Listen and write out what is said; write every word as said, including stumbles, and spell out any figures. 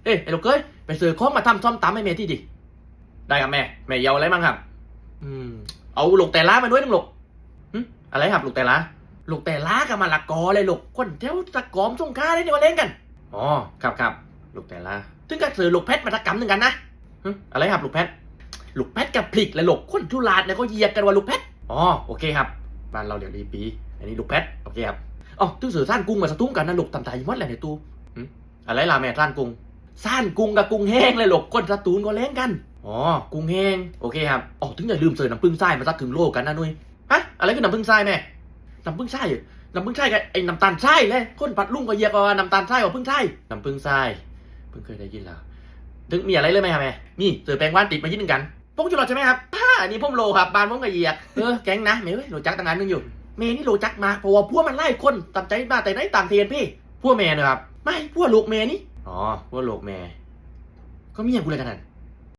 เอ๊ะ ไอ้ลูกเอ้ย ไปซื้อของมาตำส้มตำให้แม่ทีดิ ได้ครับแม่ แม่เอาอะไรมั่งครับ อืม เอาลูกแต่ละมาด้วยหนึ่งลูก หึ อะไรครับ ลูกแต่ละ ลูกแต่ละกับมะละกอเลยลูก คนแถวตะกอมสงขลาเลยนี่ว่าเล่นกัน อ๋อ ครับครับ ลูกแต่ละ ถึงกับซื้อลูกแพทมาตะกำหนึ่งกันนะ หึ อะไรครับ ลูกแพท ลูกแพทกับพริกและลูก คนสุราษฎร์เนี่ยเขาเยียกกันว่าลูกแพท อ๋อ โอเคครับ บ้านเราเรียกอีปี อันนี้ลูกแพท โอเคครับ อ๋อ ถึงซื้อซ่านกุ้งมาสะตุ้งกันนะลูก ตำตายหมดแล้วในตู้ หึ อะไรล่ะแม่ ซ่านกุ้ง ซ่านกุ้งกับกุ้งแห้งเลยลูก คนสตูลก็เล่นกัน อ๋อ กุ้งแห้ง โอเคครับ อ๋อ ถึงอย่าลืมซื้อน้ำผึ้งทรายมาสักครึ่งโลกันนะนุ้ย ฮะ อะไรคือน้ำผึ้งทรายแม่ น้ำผึ้งทราย น้ำผึ้งทรายกับไอ้น้ำตาลทรายเลย คนพัทลุงก็เยียกว่าน้ำตาลทรายกับผึ้งทราย น้ำผึ้งทราย เพิ่งเคยได้ยินแล้ว ถึงมีอะไรเลยไหมครับแม่ มี ซื้อแป้งว่านติดมายิดหนึ่งกัน ผงชูรสใช่ไหมครับ อ่า อันนี้ผมโลครับ บ้านผมก็เยียก เออ แก๊งนะ แม่เอ้ย โลจักตั้งอันหนึ่งอยู่ แม่นี่โลจักมาก เพราะว่าผัวมันไล่คน ตำใจมาแต่ไหนต่างเทียนพี่ ผัวแม่เนอะครับ ไม่ ผัวลูกแม่นี่ อ๋อ ผัวลูกแม่ ก็มีอย่างกูเลยกันนั่น